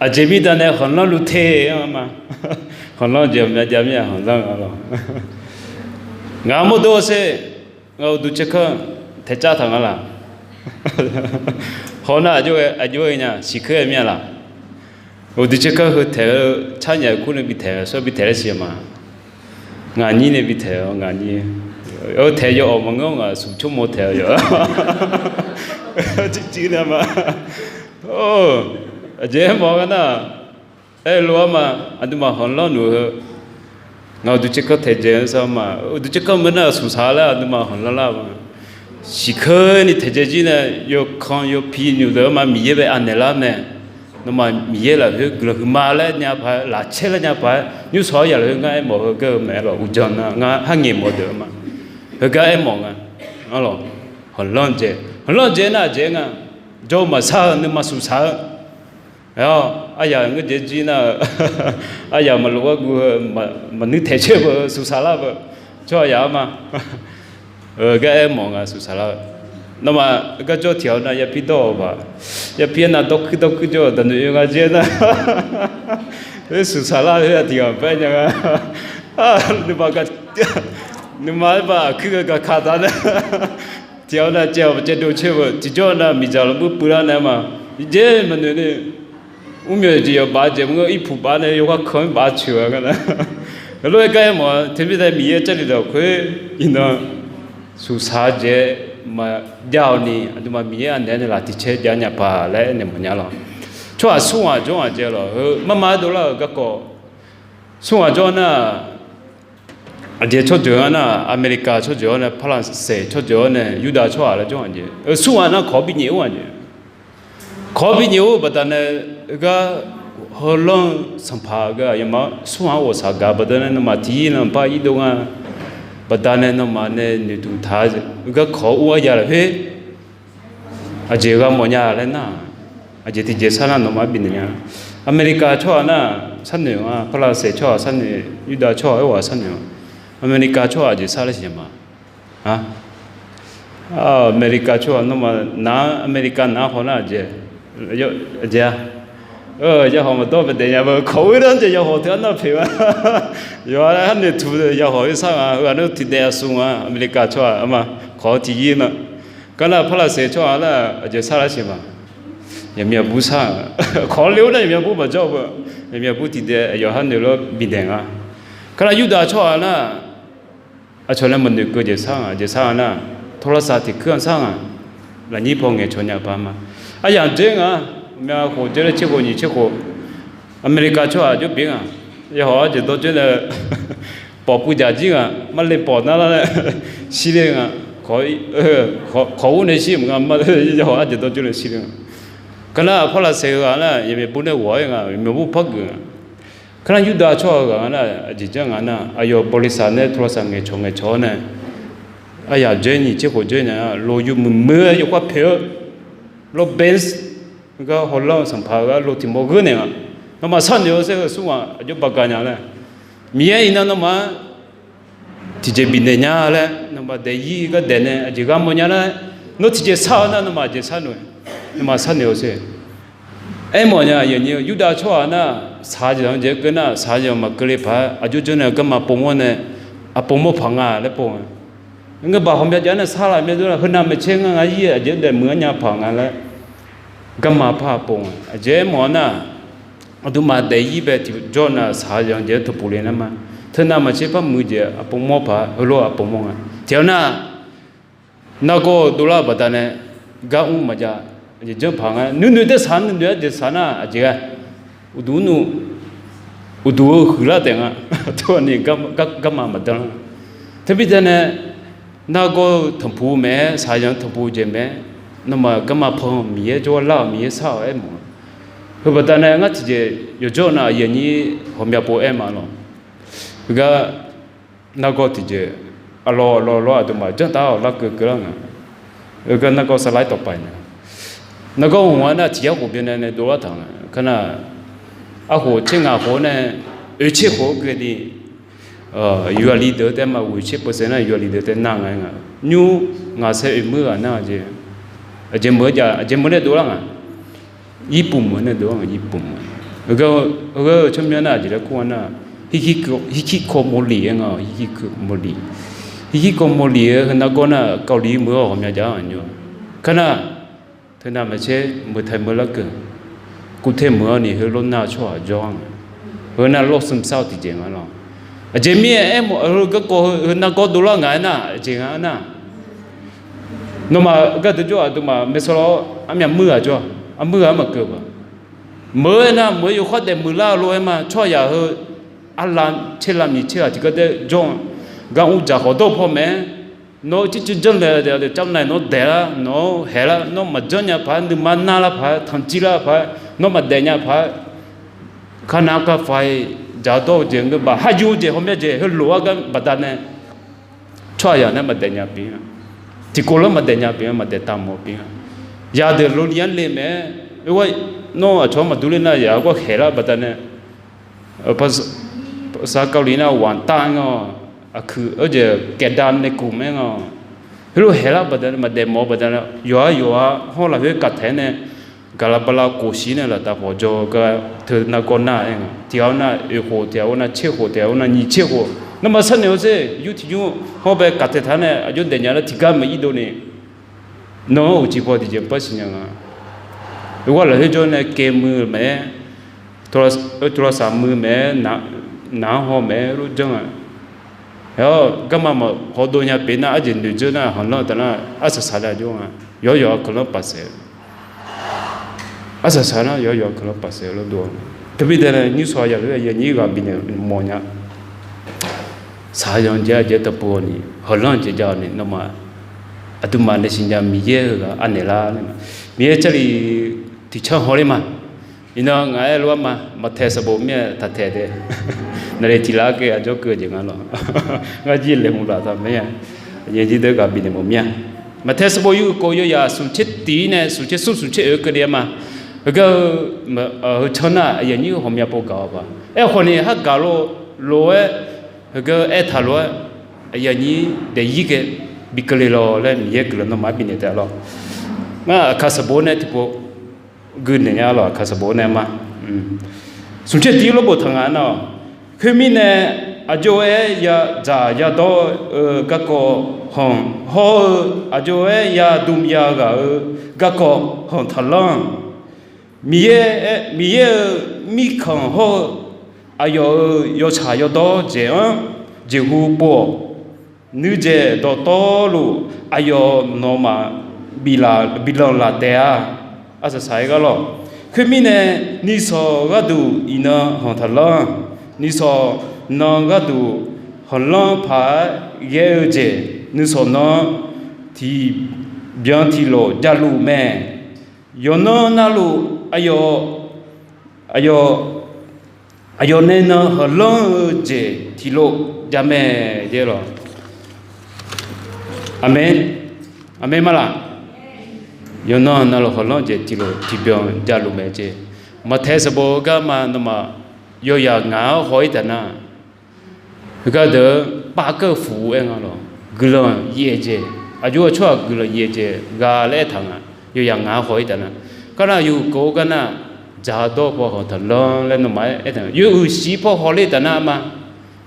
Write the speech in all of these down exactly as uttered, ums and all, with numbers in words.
Aqjeq mirnae khanqlanr luf te-anr ma. Khanqlanr jeq aqmyan jav mir-a, khanqlanr nga lawq. Ngaq-anr mawrdo-a sher, ngaq-euq uqduq tserkanr taeqcav taq nga laq. Hawnar aqjox-aer nya siqkeur-aer mir-a laq. Uqduq tserkanr heu taeq-eu tsarnyaf-euq kur nae bi taeq-eu sawr bi taeq laer siq ma. Ngaq nyir nae bi taeq-eu ngaq nyir. Heu taeq yaw awq maqngeur-awr ngaq smq tsawrmawr taeq-eu yawq. Ciqciv nae ma. Aqjeq aermawf-eu gar nar, aerlof-aer ma, aqduimaf khanqlanr luf heu. Ngaq uqduq tserkanr taeqdzae-eu sar ma, uqduq tserkanr meuq nar smq saq laer aqduimaf khanqlanr lar-eu ma. Siqkeur ni taeqdzae jir nae yawkan yawpi nymq deuq-anr ma Miqyaer bae anaeq lar mae. Nawmaf Miqyaer lafkhoer guiqlanq huiqma laer nya paq-aer, lafcaer laer nya paq-aer, nymrshawq-aer yaf lafkhoer ngar aermawf-eu gar-eu maeq-aer lawq, uqdzan nar ngar harngaeq mawf deuq-eu ma. Heugar aermawf nga. Arlawq, khanqlanr dzae, khanqlanr dzae nar aqjeq nga. Jawr-eu maqsar-eu nuima smq saq-eu Aer-awr, aryaq ngeur dzae jir nar-eu, aryaq maqlof-aer guv-eu, maqnuir taeq caer beu, suqsaq lar beu, tsawrhaq yaq-anr ma. Heugar aermawf nga suqsaq lar-eu. Nawmaf garjawr tiq ghaq-eu nar yapir dawr-awq baq. Yapir-aer nar dawrkuir dawrkuir jawr-eu daqnoeq oe nga jaer nar. Oer suqsaq lar-eu khoer-aq tiq ghaq bae nya nga. Nuima ga, nuima-aer ba aqkuir gaq gaq ka taq nar. Tiq ghaq-eu nar caev-awq caev dov caer beu tiqjawr-eu nar miqdzaq lafbuir puiv lar nae ma. Iqjaer maqnoeq ni. Mrmyawq jeq yawbaf jeq maqngeur irpuq baf nae yawkhav kanq-anr baf coeq-a gar nar. Heulof-aer gar aermawf-a, teumirnae Miqyaer Jarlif lafkhoer iqnan suqsaq-eu jeq maqjav-awq ni aqduimaf Miqyaer anaeq-aer nae laf tiq caer jav nya paq laer aernaeq mawf nya lawq. Tsawrhaq smr ghaq jawr ghaq jae lawq heu marma-aer dovlar-euq garkawv. Smr ghaq jawr nar, aqjeq tsawrjeuq-anr nar, America tsawrjeuq-awr nae, Paqlaqsaeq tsawrjeuq-awr nae, Yurdav tsawrhaq laer jawr ghaq jeq. Smr ghaq nar kawq-awr binyaef-or ghaq jeq. Kawq-awr binyaef-or baqdanae, gar heulanr-eu sanqpaq gar aqyawfmaf smr ghaq-anr ghawqshaq gaq baqdanae nawmaf tiq yir lanqpar irdov nga. Baqdanae nawmaf nae noeqduq taq-eu gar kawq-awr ur-aer ya lafkhoer aqjeq gha mawf nya laer nar, aqjeq tiqjeq sar nar nawmaf-anr bifnaeq nya. America tsawrhaq nar sharnoeq nga, Paqlaqsaeq tsawrhaq sharnoeq, Yurdav tsawrhaq-aer ghaq sharnoeq nga. America tsawrhaq aqjeq sar laer siqnya ma. America tsawrhaq nawmaf nar, America nar haw nar aqjeq, aqjeq-a. Yawhawq maqdawr maqdaef nya beu kawq-eu nar jeq yawhawq teu-anr nar poeq ma. Yawqha-aer noeqtuq yawhawq-aer sar nga, heu-aq nar tiqdaef aqsur nga, America tsawrhaq arma kawq-awr tiq yir nar. Gar nar Paqlaqsaeq tsawrhaq nar aqjeq sar laer siq ma. Yaqmyaq bur sar nga. Kawq-awr le-awr nar yaqmyaq bur maqjawr beu. Yaqmyaq bur tiqdaef aqyawf har noeq lof bifnaeq nga. Gar nar Yurdav tsawrhaq nar aqcawq nae maqnoeq keuv jeq sar nga, jeq sar nga nar, tawrlavsav tiq kuir-anr sar nga. Lafnyir paw ngaeqcawq nya paq ma. Aryamq dzoer nga, myav khof dzoer laer tser khof nyiq tser khof, America tsawrhaq jawr pyeuf nga. Yawhawq-anr jeq dawr dzoer nae pawf puv jaq jir nga, marle pawf nar lar nae shir le nga. Kawq-awr nae shir mq nga, yawhawq-anr jeq dawr dzoer nae shir le nga. Gar nar Paqlaqsaeq-eu ghaq nar yaqmyaq bur nae ghawq-aer nga, yaqmyaq bur par geuf nga. Gar nar Yurdav tsawrhaq ghaq nga nar aqjeq janr nga nar aqyawf bawqleqsaq nae tawrlavsaq ngaeqcawq ngaeqcawq-awr nae, aryamq dzoer nyiq tser khof dzoer nae lo yur muiq muiq-aer yawkhav poeq-eu, lo Benz gar hawlanr-eu sanqpaq gar lo tiq mawr gheur naeq nga. Nawmaf sharnoeq-eu saer-eu smr ghaq aqjox baqgaq nya laer, Miqyaer iqnan nawmaf-anr tiqjeq bifnaeq nya laer, nawmaf daefzir gar daef nae aqjeq gha mawf nya laer, nawr tiqjeq shar-eu nar nawmaf aqjeq sharnoeq, nawmaf sharnoeq-eu saer. Aermawf nya aqyuif aqnyir-eu Yurdav tsawrhaq nar, shaqzanq-eu jeq-aer keuv nar shaqzanq maqkeuv le paq-aer aqjox jawr nae garma povmawr nae, aqpovmawr paq nga laer pov nga. Ngeur baq hawmya jav nae sar laf myav dov nar heunav maeqtser ngar ngar ir aqjeq daef muiq-anr nya paq nga laer, garma par pov nga. Aqjeq aermawf-a nar, aqduimaf daefzir bae tiqjawr nav shaqzanq-eu jeq-aer teupuq le nar ma. Teunav maqtser par muiq jeq aqpovmawr paq heulof aqpovmawr nga. Tiqghaq nar, nargawr-eu dovlar-eu baqdanae gar mr maqjav. Aqjeq janr paq nga. Nuinoeq daef saq nuinoeq-aer jeq saq nar aqjeq ghae. Uqduq nmr, uqduq-eu huiqlar taef nga. Tawrni garma maqdan lar. Teumirnae nargawr-eu tanqpuq maeq-aer shaqzanq-eu tanqpuq jeq maeq-aer, nawmaf garma pan-eu Miqyaer jawrgar lar-euq Miqyaer shar-awq aermawf-a. Heu baqdanae ngar tiqjeq yawqjawr nav aqyuif aqnyir hawmya pov aer ma lawq. Heugar nargawr tiqjeq, aqlawq aqlawq lawr aqduimaf janrtaf-awq larkeuv keuvlar nga. Heugar nargawr sarlar-ir tawqpae nae, nargawr hmq-anr nar tiq yar khof byannae nae dovlar taq nga. Kar nar, arkhof tser ngaq khof nae oeq tser khof-eu gui ni, yawqghaq li deuq taef ma, ghoeq tser percent nar yawqghaq li deuq taef nar nga nga. Nymr ngaq saer oeq muir ghaq nar jeq, aqjeq meuq-aer jav, aqjeq meuq nae dovlar nga. Yirpuf meuq nae dovlar nga, yirpuf meuq. Heugar-eu tsawrmyanr nar aqjeq laer kur-a nar, hikikomoli-aer nga, hikikomoli, hikikomoli-aer heu nargawr nar เกาหลี meuq-awr ghawqmya jav-anr aqnymr. การ nar, teunav maqtser เมืองไทย meuq larkeuv, กรุงเทพ meuq-awr ni heulof nar-eu tsawrhaq jawr-a nga. Heu nar lawrsmr sar-awr tiqjeq nga lawr. Aqjeq mirnae aermawf-eu garkawv heu nargawr dovlar ngaq-aer nar aqjeq nga nar. Nawmaf gardeuq jawr-aq aqduimaf maeqsaw lawr armyaq muir ghaq jawr-aq, armuir ghaq-anr maqkeuv-eu ba. Meuq-aer nar meuq-aer yawkhav daef muiqlar-eu lof-aer ma tsawrhaqzaq heu arlav tser lav nyiq tser ghaq tiqgar daer jawr-a. Gar mr dzaq khawf dawr paw mae. Nawr-eu circuiv janrnaeq-eu deuq camnaeq nawr daeq-a, nawr haeqlar, nawr maqjanr nya paq-aer, nuima narlar paq-aer, tanqcir lar paq-aer, nawr maqdaef nya paq-aer, kanav kafaq-iq dzaq dawr-eu jeq ngeur baq, har yur-eu jeq hawmya jeq heulof-aer gar baqdanae tsawrhaqzaq nae maqdaef nya pyeuf-a. Tiqkawv lanr maqdaef nya pyeuf-a, maqdaef taq mawf pyeuf-a. Yadeuq loli-anr le mae-aer, nawr aqcawq-anr maqdur ler nar yaq-aer gar haeqlar baqdanae ภาษาเกาหลี nar หว่านตั้ง nga-awq, aqkuiq-eu jeq แกะดำในกลุ่ม aer nga-awq. Heulof haeqlar baqdanae maqdaef mawf-eu baqdanae yawqha yawqha hawr lafkhoer kaqtaeq-aer nae gaqlaq bala kof shir nae laftav pawqjaw gar teu nargawr nar-aer nga. Tiq ghaq-awr nar oeq khof, tiq ghaq-awr nar tser khof, tiq ghaq-awr nar nyiq tser khof. Nawmaf sharnoeq-awr sher, yur tiq yur hawr bae kaqtaeq taq nae aqjox daefnya lar tiqgar maqir dov ni. Nawq-anr uqcif paw tiqjeq par siqnya nga. Oeq ghaq lafkhoer jawr nae kaev muiq-eu mae-aer, tawlavsaq muiq mae-aer, naq-anr haw mae-aer lof janr-a. Aer-awr garma maq hawdov nya pyeuf nar arjeq noeqdzeur nar hanqlanr-eu taf nar arsaq saq nar jawr nga. Yawqyawq-a kanqlanr paqsaef-eu, arsaq saq nar yawqyawq-a kanqlanr paqsaef-eu lof dov-a. Teumirnae nyir sawq ya lof-aer yanyir ghaq bifnaeq mawf nya. Saqyanq jaev-a jaev taqpuv-awq ni, hanqlanr-eu jeq jav-awq ni, nawmaf aqduimaf nae siqnya Miqyaer heughaq anaeq lar nar, Miqyaer Jarlif tiqcanr hawler ma. Iqnan ngaq aer lof-aer ma, Maqtaeq sanqbof mir-a taqtaeq tae. Naqliq tiq lar keuv aqjawr keuv jeq nga lawq. Ngar jir laeqhmq laf taq mae-a. Aqyuif aqnyir deuq ghaq bifnaeq mawf mir-a. Maqtaeq sanqbof yawhuiq kof yawyaq smq tser tiq-ir nae smq tser smr smq tser oeq-aer keuvle-a ma. Heugar-eu heu canr nar aqyuif aqnyir ghawqmya pov gaq-awq ba. Aerkhawf ni hargaq lof-aer heugar aertaq lof-aer aqyuif aqnyir daefzir ghae bi keuvle lawq laer Miqyaer guiqlanq nawmaf-anr bifnaeq taef lawq. Ngar aqkaq sanqbof nae tiqpov gui naeq nya lawq, aqkaq sanqbof nae ma. Smq tser tiq-ir lawrbof taq nga nar-awq. Khoermirnae, aqjox-aer yadzaq yadawr-eu garkawv hanq hawr-eu, aqjox-aer yadm yaghaq-eu garkawv hanq taqlanr. Miqyaer-euq mirkhanq hawr-eu aqyawf-euq yawtsaq yawdawr jeq-anr jeqhu pov-awq. Nuidzaeq dawqtawvluf aqyawf nawmaf biflanq laf taef-a. Arsaq saq-aer gar lawq. Khoermirnae, nuisawq gharduq iqnan hanq taqlanr. Nuisawq nan gharduq hanqlanr paq-aer ghae-eu jeq, nuisawq nan tiqbyan tiqlof javluf mae. Yawqnan navluf aqyawf, aqyawf, aqyawf nae nan hanqlanr-eu jeq tiqlof javmae jeq lawq. Aqmeq. Aqmeq ma laq? Yawqnan navluf hanqlanr jeq tiqlof tiqbyan javluf mae jeq. Maqtaeq sanqbof garma nawmaf yawyaq ngaq-anr haw-ir taf nar, heugar deuq-eu pav keuv fuq-aer nga lawq. Guiqlanq yaef jeq, aqjox-eu tsawrhaq guiqlanq yaef jeq ghaq laer aertaq nga. Yawyaq ngaq-anr haw-ir taf nar, kar nar yawhuiq keuv-eu gar nar, dzaqdawr paw hanq taqlanr laer nawmaf-aer aertaq nga. Yawhuiq shif paw hawler taf nar ma,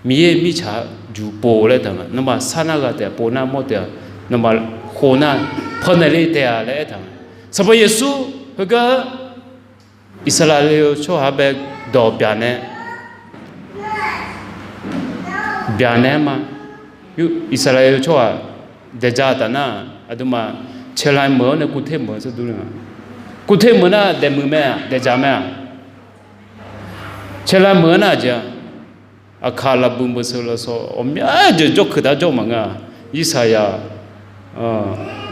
Miqyaer mirtsaq juq pov laer aertaq nga. Nawmaf sar nar ghaq taef-a, pov nar mawr taef-a, nawmaf khof nar pawnaeq le taef-a laer aertaq nga. Sanqpaq Yeqsur heugar Iqsaqlaqli-eu tsawrhaq bae dawq byaqnaeq, byaqnaeq-aer ma. Iqsaqlaqli-eu tsawrhaq daeqdzaq taf nar, aqduimaf เชียงราย meuq-awr nae กรุงเทพ meuq-eu sar dur le nga. กรุงเทพ meuq nar daef muiq mae-a, daeqdzaq mae-a. เชียงราย meuq-anr nar aqjeq-a. Aqkaq lafbuiq meuq seuq lafsawq ghawqmya jeq jawrkeuq taq jawr maqngeur-a. Irsaqyaq,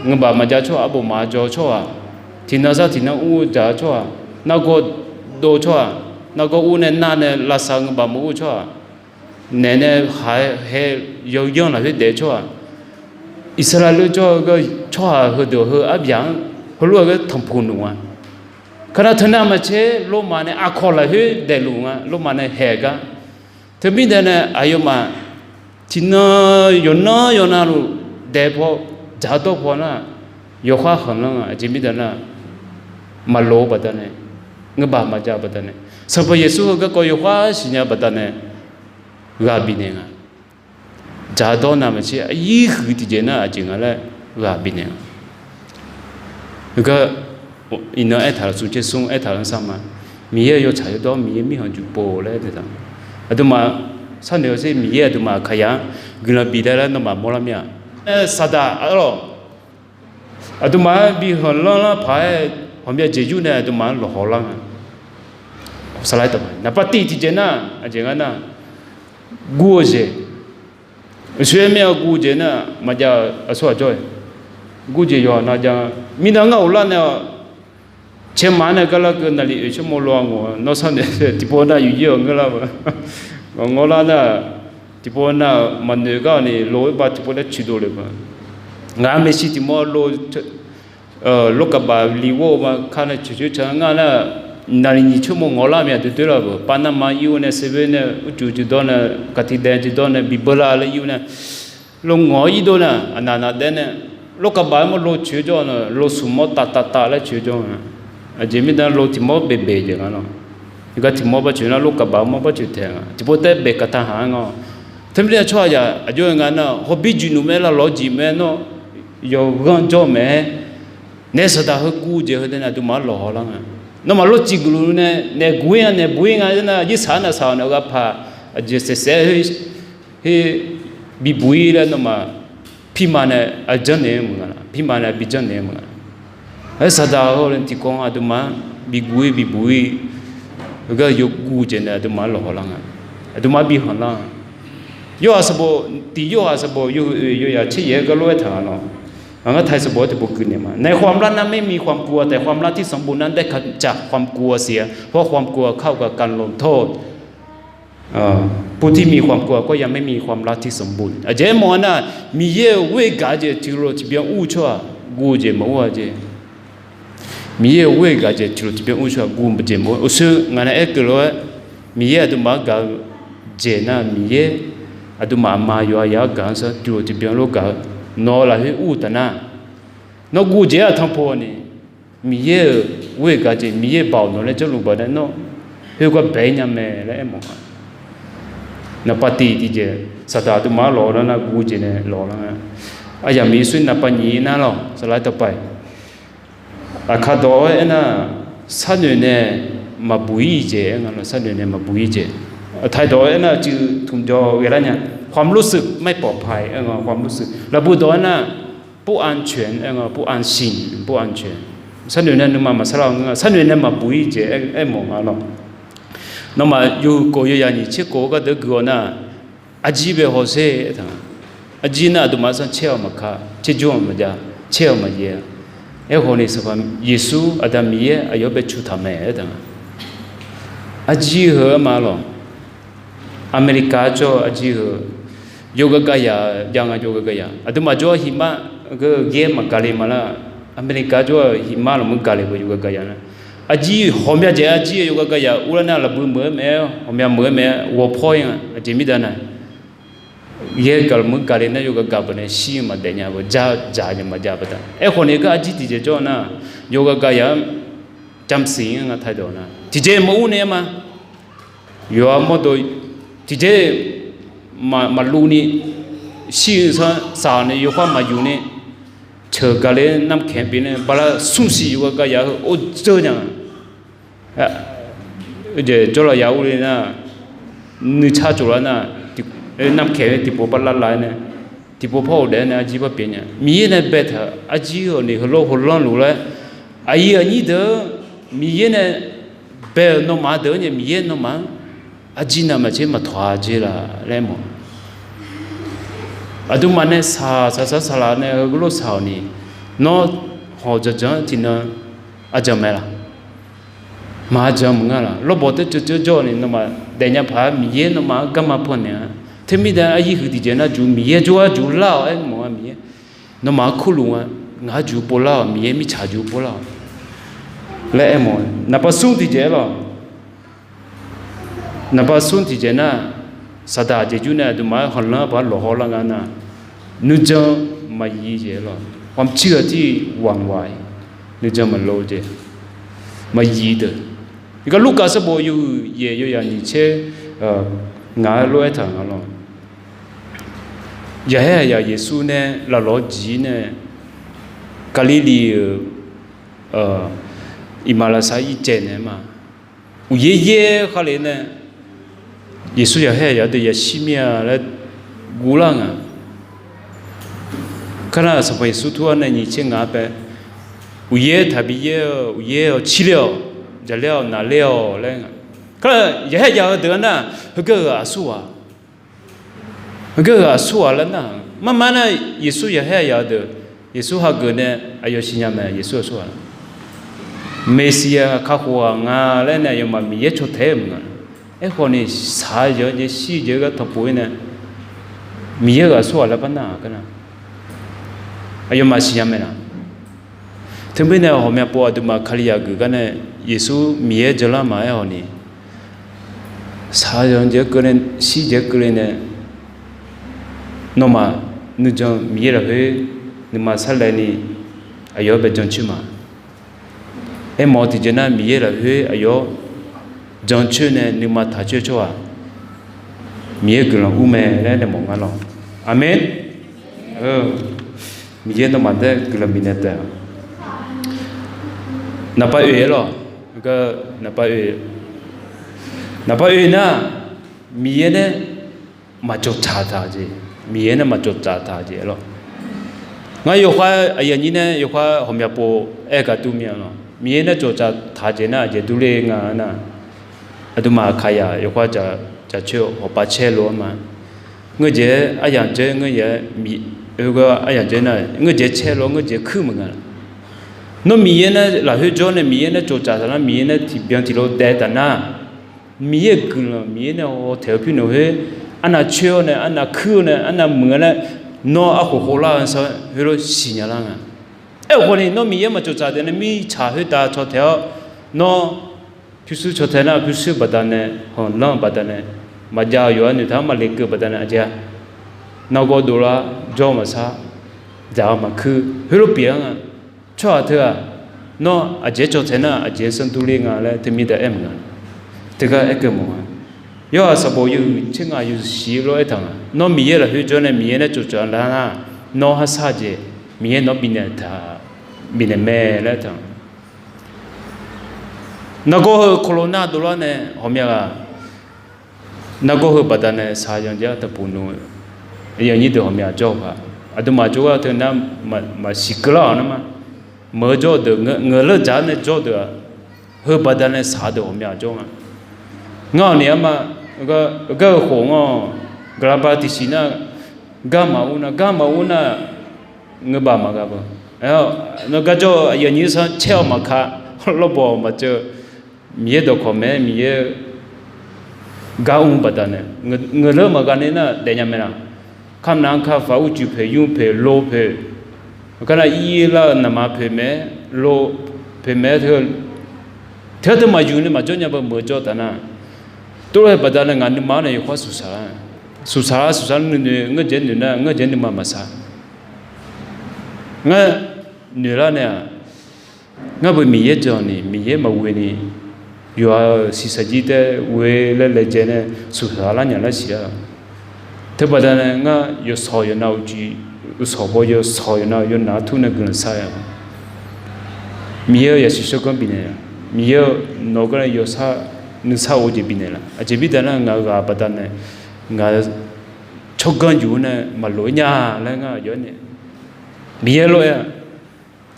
ngeubaf maqjav tsawrhaq, arbof maqjaw tsawrhaq, tiqnan sar tiqnan ur dzaq-eu tsawrhaq, nargawr dov tsawrhaq, nargawr ur nae nar nae lavsav ngeubaf maqur tsawrhaq, naeq nae haq-aer hae yawyanr lafkhoer daef tsawrhaq, Iqsaqlaqli jawr-eu tsawrhaq heudeuq heu arbyaq-anr heulof-aer tanqpuq nmq-a. Kar nar teunav maqtser Lormav nae aqkawq lafkhoer daefluf nga, Lormav nae haeq gar. Teumirnae nae aqyawfmaf tiqnan yawqnan yawqnavluf daef paw, dzaqdawr paw nar, yawqkhar khanqlanr-a. Aqjeq mirnae nar, maqloq-eu baqdanae, ngeubaf maqjav-eu baqdanae, Sanqpaq Yeqsur heu garkawv yawkhav siqnya baqdanae ghaq bifnaeq nga. Dzaqdawr navmaqtser aqyir huiq tiqjeq nar aqjeq nga laer ghaq bifnaeq nga. Heugar iqnan aertaq-eu smq tser smr aertaq-eu sar ma. Miqyaer-eu yawtsaq yawdawr Miqyaer mirkhanq juq pov laer aertaq. Aqduimaf sharnoeq-eu sher Miqyaer aqduimaf aqkaqyaq-anr guiqlanq bifdaef laer nawmaf mawrlar mir-a. Saqdaq arlawq, aqduimaf-anr bi khanqlanr lar paq-aer ghawqmya jeq yur nae aqduimaf-anr lawqhaw lar nga. Saqlaq-aer taqpaq naqpav tiq tiqjeq nar aqjeq nga nar, guv-eu jeq. Uqshoe-aer mir-a guv-eu jeq nar maqjav-euq aqsur aqjawr-iq. Guv jeq yawqha nav jav-a. Mirnae ngar ghoflar nae-awq. Caermaq-anr nae gar larkeuv naqli oeq tsawrmawr loa ngoq-a. Nawr sharnoeq tiqpov nar yuqyir-awq ngeur lar-eu. Ngawr lar nar tiqpov nar maqnoeq gar-awq ni lo-aer ba tiqpov laer coeqdov le ba. Ngaq-anr maeqshi tiqmawr lo lorkaqbaq li ghawr-eu ma kar nae coeqcoer ca ngar nar, naqli nyiq tsawrmawr ngawr lar mya deuq doer lar-eu. Pav navma ir-awr nae server nae urcuf jeq dawr nae kaqtiq dae jeq dawr nae bi beular laer ir-awr nae, lo ngawq-awr irdov nar aqnaq naq daef nae, lorkaqbaq-aer mawr lo coeq jawr-awq na, lo smq mawr taf taf taf laer coeq jawr-awq na. Aqjeq mirnae lo tiqmawr beqbeq jeq nga lawq. Iqgar tiqmawr bar coeq nar lorkaqbaq mawr bar coeq taeq nga. Tiqpov taef-aer baeq kaqtaq haq-aer nga. Teumirnae tsawrhaqzaq aqjox-aer nga nar hawbir juif nmr mae, lavlawr jeq mae, nawr yawqghanr jawr mae-aer, naef saqdaq heu guv jeq heu nae aqduimaf-anr lawqhaw lar nga. Nawmaf lawrcif guiqluf nae naef guv-ir nga, naef buq-ir nga nar, yir saq-anr navsaq-awq naef ghaq paq aqjeq saef saef-aer her bibuq-ir laer nawmaf pirma nae aqjanr naeq-aer maqnga laq, pirma nae bijanr naeq-aer maqnga. Aer saqdaq heu tiqkawv aqduimaf-anr biguv-ir bibuq-ir, heugar yawguv jeq nae aqduimaf-anr lawqhaw lar nga. Aqduimaf-anr bi khanqlar-a. Yorhaq sanqbof, tiq Yorhaq sanqbof yawhuiq oeq yawyaq tser yaeq-aer gar lof-aer taq nga lawq. Ngaq ngar taq sanqbof-aer tiqpov guiqnaeq ma. ในความรักนั้นไม่มีความกลัว แต่ความรักที่สมบูรณ์นั้นได้ขจัดความกลัวเสีย เพราะความกลัวเข้ากับการลงโทษ ผู้ที่มีความกลัวก็ยังไม่มีความรักที่สมบูรณ์ Aqjeq aermawf-a nar, Miqyaer-euq ghoer gaq-eu jeq tiqlof tiqbyan ur-eu tsawrhaq guv-eu jeq maqur-a jeq. Miqyaer-euq ghoer gaq-eu jeq tiqlof tiqbyan ur-eu tsawrhaq guv-eu jeq maqur. Uqshoe ngaq nae aerkeuv lof-aer, Miqyaer aqduimaf-anr gaq-eu jeq nar, Miqyaer aqduimaf aqma yawqha yaq-anr gaq-anr sar tiqlof tiqbyan lof gaq-eu nawq-eu lafkhoer ur-eu taf nar, nawr guv-eu jeq-aer aqtanq pov-awq ni, Miqyaer-euq ghoer gaq-eu jeq, Miqyaer baoq nawq laer janrluf baqdanae nawr khoergar bae-ir nya mae laer aermawf-a. Naqpav tiq tiqjeq, saqdaq aqduimaf-anr lawqhaw lar nar guv-eu jeq nae lawqhaw lar nga. Aryamq Yeqsur naqpav nyiq nar lawq, saqlaq-aer taqpav-iq. Aqkar dawq-aer aernar, sharnoeq nae maqbuq-ir jeq aer nga lawq, sharnoeq nae maqbuq-ir jeq. Aqtaeq dawq-aer aernar, cuiv tmqjawr ghae lar nya, ความรู้สึกไม่ปลอดภัย aer nga, ความรู้สึก lafbu dawq aernar, 不安全 aer nga, 不安心, 不安全. Sharnoeq nae nuima maqsar lar-eu nga, sharnoeq nae maqbuq-ir jeq aermawf nga lawq. Nawmaf yawhuiq kof yawyaq nyiq tser kof-eu gharduq gui-awr nar, arjir bae hawsher aertaq nga. Arjir nar aqduimaf sanr caer-awq maqka, caerjawr-awq maqjav, caer-awq maqyaer-a. Aerkhawf ni Sanqpaq Yeqsur Aqda Miqyaer aqyawf bae cu taq mae aertaq nga. Arjir heu-anr ma lawq. Aqmeqlikav jawr-eu arjir heu, yawgaq gaqyaq jav nga, yawgaq gaqyaq. Aqduimaf jawr-eu hiqmar ghae-eu ghaer maqgaq le ma lar. Aqmeqlikav jawr-eu hiqmar lafmuir gaq le-eu yawgaq gaqyaq nar, arjir ghawqmya jeq arjir-eu yawgaq gaqyaq ur lar nar, lafbu meuq-aer maeq-aer ghawqmya meuq-aer maeq-aer ghawqpawr-ir nga. Aqjeq mirda nar, ghaer gaq lafmuir gaq le nar yawgaq gaq baqdanae shir-eu maqdaef nya beu, ja jaq-eu maqjav baqda. Aerkhawf ni gar arjir tiqjeq jawr nar, yawgaq gaqyaq-anr jamsiq-ir nga taedawq nar tiqjeq maqur nae-aer ma. Yawqha mawrdov tiqjeq maqluv ni, shir-eu sanr saq ni yawkhar maqyuf ni, ceuq gaq le-aer narkaeq pyeuf nae bala smrsiq yawgaq gaqyaq heu or dzeur nya nga. Jeq jawrlaf yaf ur le nar, nuitsar tsoflar nar, narkaeq tiqpov par lavlav-aer nae, tiqpov par ghofdaef-aer nae arjir par pyeuf nya. Miqyaer nae baetaq-euq arjir-awq ni heulof heulanr luf laer, aqyuif aqnyir deuq-anr Miqyaer nae bae-euq nawmaf deuq-anr nae Miqyaer nawmaf-anr arjir navmaqtser maqtawq-a jeq laf laer mawf. Aqduimaf nae saq saq saq saqlaq nae heulof saq-awq ni, nawr hawq janqjanq-anr tiqnan arjan mae laq? Maq arjan maqnga laq? Lawrbawq taer ceuv ceuv jawr-awq ni nawmaf daefnya paq-aer Miqyaer nawmaf-anr garma pannaeq-a. Teumirnae aryir huiq tiqjeq nar juq Miqyaer jawr-aer juq lar-awq aer mawf-a Miqyaer. Nawmaf-anr kurluf nga, ngaq-anr juq povlar-awq, Miqyaer mirtsaq juq povlar-awq laer aermawf-a. Naqpav smr tiqjeq-aer lawq. Naqpav smr tiqjeq nar, saqdaq jeqjur nae aqduimaf-anr khanqlanr-anr paq-aer lawqhaw lar nga nar, nuijan maqyif jeq-aer lawq. ความเชื่อที่หวั่นไหว nuijan maqlo jeq, maqyif deuq. Gar Lurkaf sanqbof yawhuiq yaef yawyaq nyiq tser ngaq-aer lof-aer taq nga lawr. Yaqhaer aqyawf Yeqsur nae laflawr jir nae, Gaqliqli-euq iqmalavshav ircaev naeq-aer ma, uqyaer yaer khar le nae, Yeqsur yaqhaer aqyawf-anr deuq yashir mir-a laer guvlar nga. Kar nar, Sanqpaq Yeqsur tur-anr nae nyiq tser ngaq-aer bae, uqyaer taqbi yaer-eu, uqyaer-awq cir ler-awq, jaqler ler-awq, naqler-awq laer nga. Kar nar, yaqhaer aqyawf-eu deuq-anr nar, heugar-euq aqsurghaq, heugar-euq aqsurghaq laer nar, marmar nar, Yeqsur yaqhaer aqyawf-eu deuq, Yeqsur hageuf nae aqyawf siqnya mae, Yeqsur aqsurghaq. Meqsiqyaq kakhof ghaq nga laer nae aqyawfmaf Miqyaer caw taeq-aer maqnga. Aerkhawf ni shaq-eu jeq-anr jeq shir jeq-eu gar tanqpuq-ir nae, Miqyaer-euq aqsurghaq laer par nar-aq, kar nar, aqyawfmaf siqnya mae laq. Teumirnae ghawqmya pov aqduimaf Kalizaq geuf gar nae Yeqsur Miqyaer janlar maqaer hawq ni, shaq-eu jeq-anr keuvle, shir jeq-anr keuvle nae, nawmaf nuijan Miqyaer lafkhoer nuima sarlaev ni aqyawf-anr bae jancoer ma. Aermawf-eu tiqjeq nar, Miqyaer lafkhoer aqyawf-anr jancoer nae nuima taqcoer-eu tsawrhaq Miqyaer guiqlanq ur mae laer nae mawf nga lawr. Aqmeq. Miqyaer nawmaf taef-aer guiqlanq bifnaeq taef-a. Naqpav oeq-aer lawr. Naqpav oeq, naqpav oeq nar, Miqyaer nae maqcawqtsaq taq jeq, Miqyaer nae maqcawqtsaq taq jeq-aer lawr. Ngar yawqkhar aqyuif aqnyir nae yawqkhar ghawqmya pov aer gaq dur mir-a lawr. Miqyaer nae cawqtsaq taq jeq nar aqjeq durler nga nar, aqduimaf Aqkaqyaq yawqkhar jacawr hawqpav caer lof-aer ma. Ngeur jeq-aer aryamq dzaer, ngeur jeq-aer, aryamq dzaer nar, ngeur jeq-aer caer lof-aer ngeur jeq-aer kuir maqnga laf. Nawr Miqyaer nae lafkhoer jawr nae Miqyaer nae cawqtsaq taq nar, Miqyaer nae tiqbyan tiqlof daef taf nar, Miqyaer-euq guiqlanq Miqyaer nae haw taeq-eu pyur nawq khoer, arnav coer-awr nae, arnav kuir-awr nae, arnav muiq-awr nae, nawr arkhof khov lar-eu sar heulof siqnya lar nga. Aerkhawf ni nawr Miqyaer maqcawqtsaq taef nae mirtsaq khoertav caw taeq-awr, nawr pyurshuir caw taeq nar pyurshuir baqdanae, khanqlanr-eu baqdanae, maqjav-eu yawqha noeqtaq-anr maqle keuv baqdanae aqjeq-a, nargawr dovlar, jawr maqsar, dzaq-eu maqkuir heulof pyeuf-anr nga. Tsawrhaq teu-aq, nawr aqjeq-aer caw taeq nar aqjeq-aer sanrdurler nga laer teumirnae aer maqnga. Teugar aer keuv mawf-a. Yawhaiq sanqbof yawhuiq tser ngaq yawshiq lof-aer taq nga. Nawr Miqyaer lafkhoer jawr nae Miqyaer nae cawqcawq lar nar, nawr harsar jeq Miqyaer nawq-anr bifnaeq taq, bifnaeq mae laer taq nga. Nargawr heu corona dovlar nae ghawqmya ghaq, nargawr heu baqdanae shaqzanq jar taqpuq nmr-eu, aqyuif aqnyir deuq ghawqmya jawr-eu paq, aqduimaf jawrgar teu nar maqsiq keuvlar-awq nar ma. Meuq-eu jawr-eu deuq, ngeur-eu leur dzaq-awr nae jawr-eu deuq-aq, heu baqdanae shaq-eu deuq ghawqmya jawr nga. Ngar-awq ni arma, gar-eu khof ngar-awq, gaqlaqba tiqsiq nar, gar maqur nar, gar maqur nar, ngeur baf maqgha beu. Nawr gar jawr-eu aqyuif aqnyir sanr caer-awr maqka, lawrbawq maqceuv, Miqyaer dawqkawq mae-aer Miqyaer-eu gar mr baqdanae, ngeur ler maqgha nae nar daefnya mae laq. Kamq nav-anr kafaq urcuiv poeq yur poeq lo poeq, kar nar ir lar-eu naqma poeq mae-aer lo poeq mae-aer teu, teu teu maqyuq ni maqjawr nya beu meuq-eu jawr taf nar, tov-aer baqdanae ngaq nuima-anr nae yawkawr suqsaq lar, suqsaq lar suqsaq nuinoeq ngeur jeq noeq nar ngeur jeq nuima maqsaq. Ngar noeq lar nae-aq, ngar beu Miqyaer jan ni Miqyaer maqghoe ni, yawqha-euq shiqshaq jir taef ghoe laer laejae nae suqsaq lar nya lar siq-a. Teubaqdanae ngar yawshawq yawqnav uqcif, yawshawq baw yawshawq yawqnav yawqnav-anr tur nae guiqlanq shar-a. Miqyaer-eu yasiq shawrganr bifnaeq-a. Miqyaer-eu nawq-eu gar nae yawshar nuisar of-eu jeq bifnaeq laf. Aqjeq mirnae nar ngaq-eu ghaq baqdanae ngaq-eu tsawrganr juq-anr nae maqloq-ir nya laer ngar aqjox-aer nae Miqyaer lof-aer-a.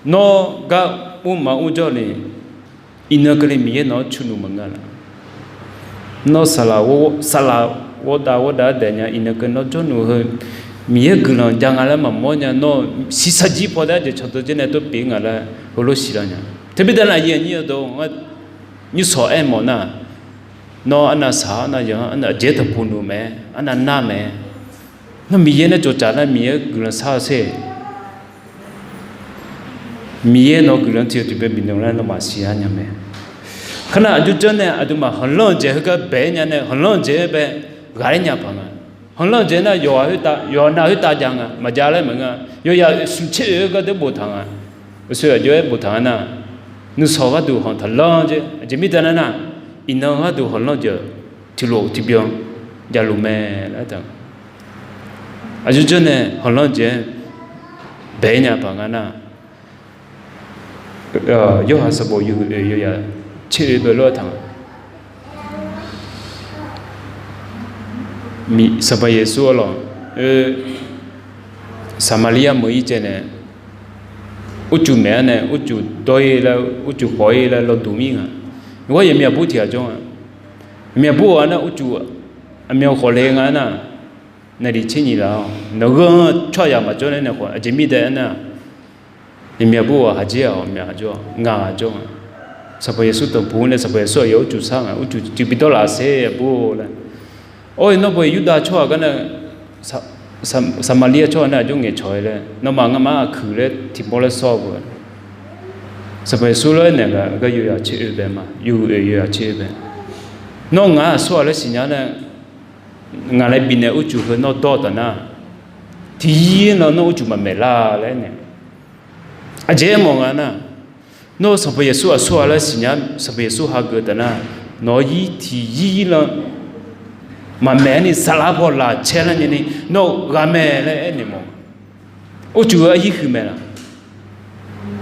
Nawr gar mr maqmr jawr ni, iqnan keuvni Miqyaer nawq-anr cuqnuq maqngeur laf. Nawr saqlaq ghawrdav ghawrdav-aer daefnya iqnan keuvni nawr jawrnuq heu, Miqyaer guiqlanq jav nga laer maqmawr nya. Nawr shiqshaq jir paw daef-aer jeq cawqdeuq jir nae tov pyeuf nga laer heulof siqlar nya. Teumirnae aqyuif aqnyir-eu dawq ngar nymrshawq aermawf nar, nawr arnav saq arnav yanq arnav aqjeq taqpuq nuq mae, arnav nar mae. Nawr Miqyaer nae cawqcaf nar Miqyaer guiqlanq shar-eu sher. Miqyaer nawq-eu guiqlanq tiq-eu tiq bae bifnaeq laer nawmaf siqlar nya mae. Kar nar aqjox janr nae aqduimaf khanqlanr-eu jeq heugar bae-aer nya nae khanqlanr-eu jeq-aer bae ghaqler nya paq nga. Khanqlanr-eu jeq nar yawqha khoertav yawqha nav khoertav jav nga maqjav laer maqngeur-a. Yawqha smq tser oeq-aer gharduq boftaq nga. Uqshoe aqjox-aer boftaq nga nar, nuisawq gharduq khanq taqlanr jeq aqjeq mirnae nar nar iqnan gharduq khanqlanr jeq tiqlof tiqbyan javluf mae laer taq. Aqjox janr nae khanqlanr jeq-aer bae-ir nya paq nga nar, Yorhaq sanqbof yawhuiq oeq yawzaq tser oe bae lof-aer taq nga. Sanqpaq Yeqsur arlawq, Saqmaqliryar meuq-ir caev nae, urcuf maeq-anr nae urcuf dawr-ir laer, urcuf khawf-ir laer lawduq mir nga. Ngar yaqmyaq bur tiq ghaq jawr nga. Yaqmyaq bur-aq nar urcuf aqmyan khawf le nga nar, naqliq tser nyiq laf-awr nawq-anr tsawrhaqzaq maqjawr nae nae khawf aqjeq mirdaef-aer nar, yaqmyaq bur-aq haqjir-aq ghawqmya jawr, ngaq jawr nga. Sanqpaq Yeqsur tanqpuq nae Sanqpaq Yeqsur aqyawf urcuf sar nga, urcuf tiq bi dawr laf ser bur laer. Or-iq nawr bae Yurdav tsawrhaq gar nae Saqmaqliryar tsawrhaq nae aqjox ngaeqcawq-ir laer, nawmaf ngamaf aqkuiq laer tiqmawr laer sawr-eu beu. Sanqpaq Yeqsur lof-aer naeq gaq gar yawzaq tser oe bae ma, yawhuiq oeq yawzaq tser oe bae. Nawr ngaq-anr aqsurghaq laer siqnya nae, ngaq nae bifnaeq urcuf heu nawr dawr-eu taf nar, tiqyir lan nawr urcuf maqmaeq lar laer aernaeq. Aqjeq aermawf nga nar, nawr Sanqpaq Yeqsur aqsurghaq laer siqnya, Sanqpaq Yeqsur hageuf-eu taf nar, nawq-anr yir tiqyir lan maqmaeq-aer ni saqlaq paw laf caer lar nya ni, nawr ghaq mae laer aernaeq mawf. Urcuf heu aryir huiq mae laq?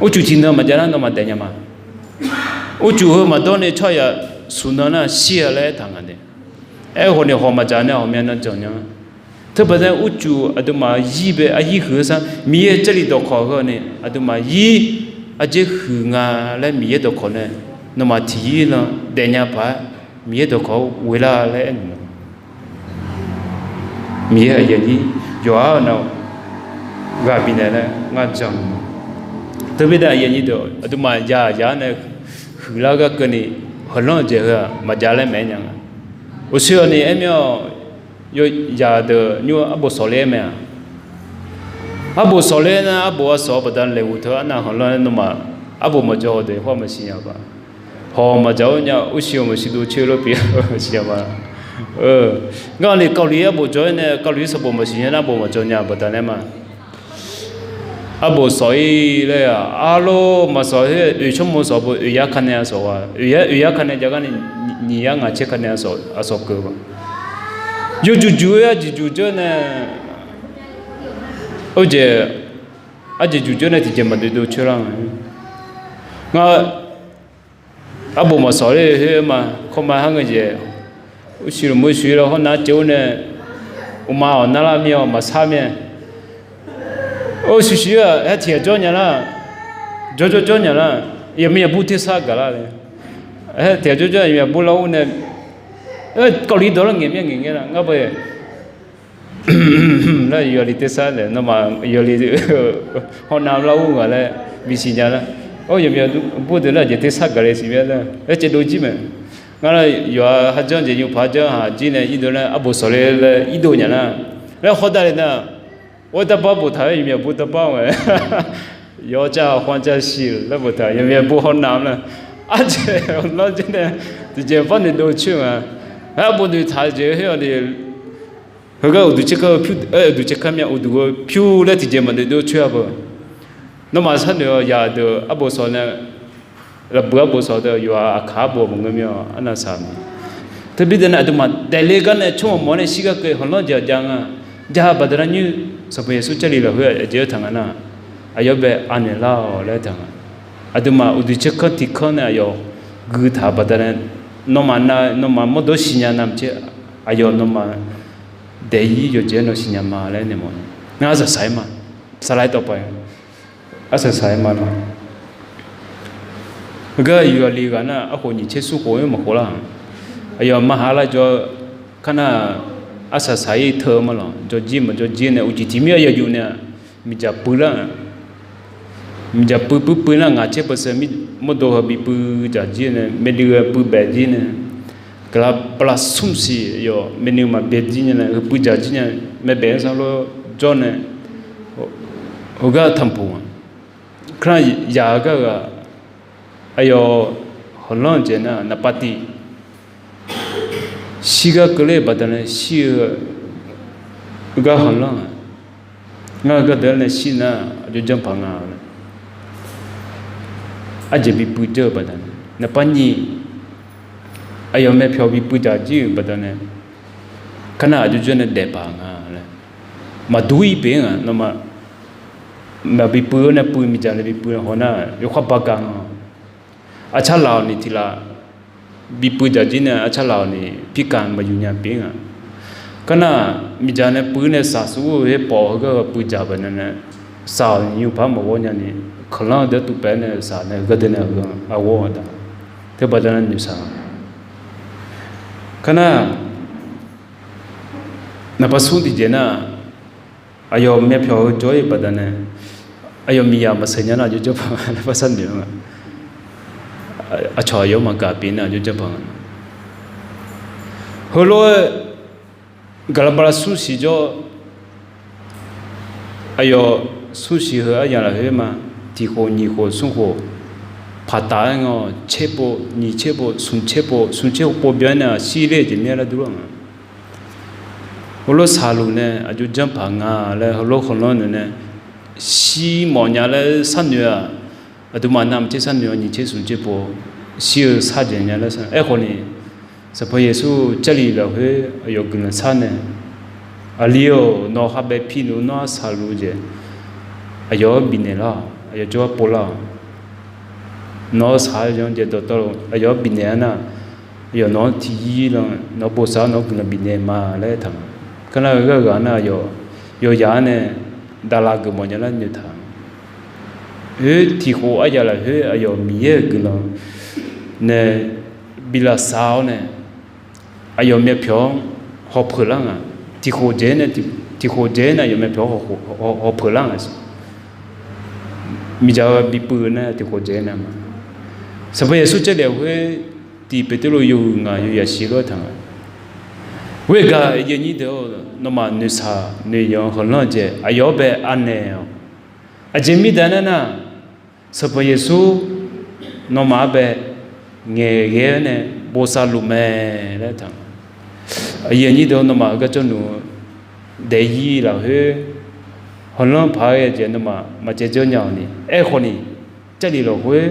Urcuf tiqnan maqjav nar nawmaf daef nya ma. Urcuf heu maqdawr ni tsawrhaqzaq suqnan nar shir-a laer aertaq nga de. Aerkhawf ni hawq maqdzaq nae ghawqmya nan janq nya. Teubaqda urcuf aqduimaf yir bae aryir huiq-eu sar Miqyaer-euq Jarlif dawqkawq heu ni aqduimaf yir aqjeq huiq nga laer Miqyaer dawqkawq nae nawmaf tiqyir lan daefnya paq-aer Miqyaer dawqkawq-anr ghoelar laer aernaeq ma. Miqyaer aqyuif aqnyir yawqha-euq nar ghaq bifnaeq laer ngar jan ma. Teumirnae aqyuif aqnyir deuq aqduimaf yaq yaq-anr nae huiqlar gar keuvni, heulanr-eu jeq heu-aq maqjav laer maeq-aer nya nga. Uqshoe-awq ni aer mir-awq, yawzaq deuq nymr arbof sawqler-aer mae-aq. Arbof sawqler nar arbof aqsawq baqda laeqhmq teu arnav khanqlanr-aer nawmaf arbof maqjawr-eu deuq hawr maqsiq nya ba. Hawq maqdzaq-awr nya urshiq-awq maqsiq dov coer lor pyeuf-eu maqsiq nya ba. Ngar ni kawvliq arbof jawr-aer nae kawvliq sanqbof maqsiq nya nar arbof maqjawr nya baqdanae ma. Arbof sawq-ir laer-aq, arlor maqsawq her oeq tsawrmawr sawq bo oeq yar ka nae aqsawq ghaq, oeq yar ka nae jav gar ni nyiq yar ngaq caer ka nae aqsawq keuv-eu. Yawjuq juq-aer arjeq juq jawr nae, arjeq, arjeq juq jawr nae tiqjeq maqdoe dov coer lar nga. Ngar arbof maqsawq ler her ma, kawrma har ngeur jeq, urshiq lmq urshiq lar hawr nar caev-awr nae, uqma-awq narlar mir-awq maqsar mir-a. Urshiq shiq-aq aer tiq ghaq jawr nya lar, jawr jawr jawr nya lar, yaqmir yaqbur tersar gaq lar le. Aer tiq ghaq jawr jawr yaqmir yaqbur lar ur nae, kawvliq dawq lar ngaeq mir-a ngaeq ngae lar ngar bae lar yawli tersar nae nawmaf yawli hawr nav lar ur ngaq laer bisiq nya lar. Or yaqmir yaqbur deuq nar jeq tersar gaq le siq mir-a nar, aer caev dov jir mae. Ngar nar yawqha kharjanr jeq nymr paq janr haq jir nae irdov nar arbof sawq ler laer irdov nya nar, laer hawr dar le nar, or darbar boftaq-aer yaqmir yaqbur darbar-awq mae. Yawr jar hawr jar shiq laer boftaq yaqmir yaqbur hawr nav nar, arjeq lanr jir nae tiqjeq par noeqdov coer nga. Arbof noeqtaq-eu jeq-eu her-awq ni, heugar uqduq tserkar-eu pyur, uqduq tserkar myav uqduq-eu pyur laer tiqjeq maqnoeqdov coer-a beu. Nawmaf sharnoeq-awq yaq deuq arbof sawq nae, lafbuiq arbof sawq deuq yawqha aqkaq arbof maqngeur mir-awq arnav saq-eu mae. Teumirnae aqduimaf daefle gar nae tsawrmawq mawf-awr nae shirgar keuv khanqlanr jeq jav nga. Jav baqdanae nymr Sanqpaq Yeqsur Jarlif lafkhoer aqjeq-aer taq nga nar, aqyawf bae anaeq lar-awq laer taq nga. Aqduimaf uqduq tserkanr tiqkanr nae aqyawf guitaq-euq baqdanae, nawmaf nav nawmaf mawrdawr siqnya navmaqtser, aqyawf nawmaf daef-ir yawqjeq-aer nawr siqnya ma laer naeq mawf-eu. Ngar arsaq saq-aer ma, saqlaq-aer tawv pav-a, arsaq saq-aer ma lawr. Heugar yawqha li ghaq nar arkhof nyiq tser smr khof-aer maqkhof lar-aq, aqyawf maqha lar jawr-eu kar nar, arsaq saq-ir teu-eu ma lawq, jawrjir maqjawrjir nae uqcif tiq mir-a yawjuf nae-aq, miqdzaq puiv lar-aq, miqdzaq puiv puiv puiv nar ngaq tser percent mawrdo heu bi puiv dzaq jir nae, maernui ghae puiv baef jir nae, gaqla bala smr siq yawf maernui maqbae jir nya nae, heu puiv dzaq jir nya, maeqbaef-anr sar lof jawr nae, heugar tanqpuq-aq, kar nar yaq-eu gar ghaq, aqyawf khanqlanr-eu jeq nar naqpav tiv shirgar keuvler-eu baqdanae shir-eu gar khanqlanr-aq, ngar-eu gardeuq-aer nae shir nar aqjox janr paq nga laer, arjeq bi puiv dzeur-eu baqdanae naqpav nyiq aqyawf myavpyawq bi puiv dzaq jir-euq baqdanae, kar nar aqjox jawr nae daef paq nga laer, maqdur-ir pyeuf-ir nga. Nawmaf maqbi puiv-eu nae puiv, miqdzaq nae bi puiv haw nar, yawkhav bagaq nga. Arcar laf-awq ni tiq laf bi puiv dzaq jir nae, arcar laf-awq ni pirkaq maqyuq nya pyeuf-ir nga. Kar nar, miqdzaq nae puiv nae saq suf-eu her pawf heugar puiv dzaq baqdanae, saq-awq ni nymr paq maqghawr nya ni, kanqlanr deuq tuvpaev nae saq nae heugar deuq nae aqghawr-a da. Teubaqdanae noeqshaq. Kar nar, naqpav smr tiqjeq nar, aqyawf myavpyawq heu jawr-ir baqdanae, aqyawf miqyaq maqseuq nya nar aqjox janrpaq nga laer barsar noeq-a. Aqcawq aqyawf maqgaq pyeuf nar aqjox janrpaq nga. Heulof-aer gaqlaq bala smr siq jawr, aqyawf smr siq heu aryaq lafkhoer ma, tiq khof nyiq khof smr khof paqtaf-aer nga, tser pov nyiq tser pov smq tser pov smq tser khof pov byan-aer nae shir ler-eu jeq mir-aer lar dur-a nga. Heulof saqluf nae aqjox janrpaq nga laer heulof khanqlanr naeq nae shir mawf nya laer sharnoeq-aq, aqduimaf navmaqtser sharnoeq-awr nyiq tser smq tser pov shir-eu sar jeq nya laer sar. Aerkhawf ni, Sanqpaq Yeqsur Jarlif lafkhoer aqyawf guiqlanq sar nae, Aqli-or, nawq khavbae pi nmr nawr-anr saqluf-eu jeq aqyawf-anr bifnaeq lar-awq, aqyawf jawrgar pov lar-awq. Nawq-anr saq-eu jeq dawqtawvluf aqyawf-anr bifnaeq-aer nar, aqyawf nawq-anr tiqyir lan nawq-anr bosav-awr nawq-anr guiqlanq bifnaeq ma laer aertaq-a. Kar nar, heugar ghaq nar aqyawf yawqyaf-anr nae daqlav geufmawf nya lar noeqtaq-a. Oer, tiq khof aryaq lafkhoer aqyawf Miqyaer-euq guiqlanq nae bi lavsav-awr nae, aqyawf myavpyawq-anr hawpeuq lar nga. Tiq khof dzaeq-aer nae, tiq khof dzaeq-aer nae aqyawf myavpyawq-anr hawpeuq lar nga siq. Miqdzaq-eu bi puiv-eu nar tiq khof dzaeq-aer nae ma. Sanqpaq Yeqsur Jarlif lafkhoer tiq Beqtuvluv yawhuiq ngaq yawzaq shif lof-aer taq nga. Khoergaq aqyuif aqnyir deuq-or, nawmaf noeqshaq noeqyanq-eu khanqlanr-eu jeq aqyawf-anr bae anaeq-awq. Aqjeq mirnae aernar, Sanqpaq Yeqsur nawmaf-anr bae ngaeqghae-aer nae bosav luf mae laer taq. Aqyuif aqnyir deuq, nawmaf heugar jawrluf-eu daef-ir lafkhoer khanqlanr paq-aer ghae jeq nawmaf maqcaev dzeur nya-awq ni. Aerkhawf ni, Jarlif lafkhoer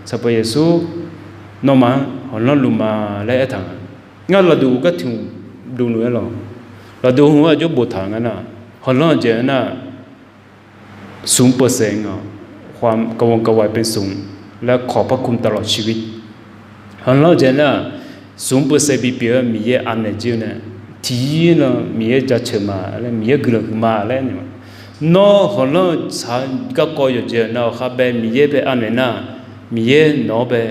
Sanqpaq Yeqsur nawmaf-anr khanqlanr luf ma laer aertaq nga. Ngar lafduq gar tiq hmq dovluf-aer lawq. Lafduq hmq-anr aqjox boftaq nga nar, khanqlanr-eu jeq-anr nar, ศูนย์เปอร์เซ็นต์ ความกังวลกระวายเป็นศูนย์ และขอพระคุณตลอดชีวิต Khanqlanr-eu jeq nar, ศูนย์เปอร์เซ็นต์ bipyeuf-aer Miqyaer anaeq jir-eu nae, tiqyir lan Miqyaer jaceuq ma laer, Miqyaer guiqlanq huiq ma laer aernaeq-a. Nawr khanqlanr-eu tsaq-eu garkawv yawqjeq nar, khavbae Miqyaer bae anaeq nar, Miqyaer nawq-anr bae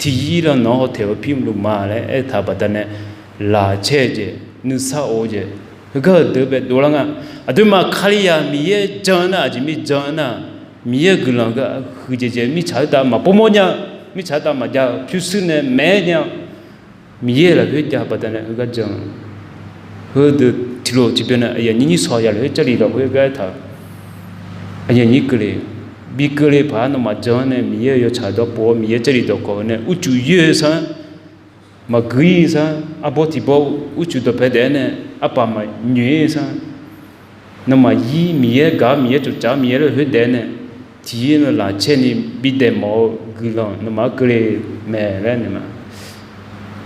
tiqyir lan nawq-anr hawtaeq-eu pirmluf ma laer aertaq baqdanae, laqcaer-eu jeq, nuisar of-eu jeq, heugar-euq deuq bae dovlar nga. Aqduimaf Kalizaq Miqyaer jan-eu nar, aqjeq mir jan-eu nar, Miqyaer-euq guiqlanq gharduq huiqdzaeq dzaeq mirtsaq khoertav maqpov mawr nya, mirtsaq khoertav maqjav-eu pyurshuir nae maeq-aer nya-eu, Miqyaer lafkhoer jav baqdanae heugar jan-eu. Heudeuq tiqlof tiqbyan nae aqyuif aqnyir nyir shawq yaq lafkhoer Jarlif lafkhoer gar aertaq-eu, aqyuif aqnyir keuvle, bi keuvle paq-aer nawmaf jan-anr nae Miqyaer-euq yawtsaq dawqpov-awr Miqyaer Jarlif dawqkawq-eu nae uqcif yoer-eu sanr, maqgui-ir sanr, arbawr tiq bawr uqcif dawqpae daef-aer nae arpaf maqnyoeq-ir sanr, nawmaf yir Miqyaer gaq-awr Miqyaer tsoftsaf-awr Miqyaer lafkhoer daef-aer nae, tiqyir lan laqcaer ni bidaef mawf-eu guiqlanq nawmaf-anr keuvle mae laer aernaeq ma.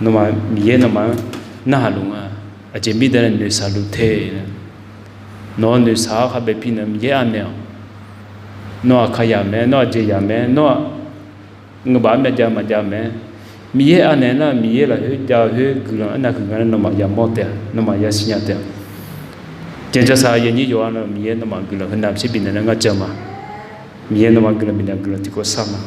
Nawmaf Miqyaer nawmaf-anr narhaq luf nga. Aqjeq mirnae noeqshaq luf te. Nawq-eu noeqshaq-anr khavbae pi nae Miqyaer anaeq-awq. Nawr-aq kayaq mae, nawr-aq jeqzaq mae, nawr-aq ngeurbaf-anr myav jav maqjav mae. Miqyaer anaeq nar Miqyaer lafkhoer jav-eu khoer guiqlanq arnav huiq nga laer nawmaf yamawr taef-a, nawmaf yasiq nya taef-a. Janjasaq aqyuif aqnyir yawqha-anr Miqyaer nawmaf guiqlanq heunavpyir bifnaeq laer ngar jan ma. Miqyaer nawmaf guiqlanq bifnaeq guiqlanq tiqkawv shar ma.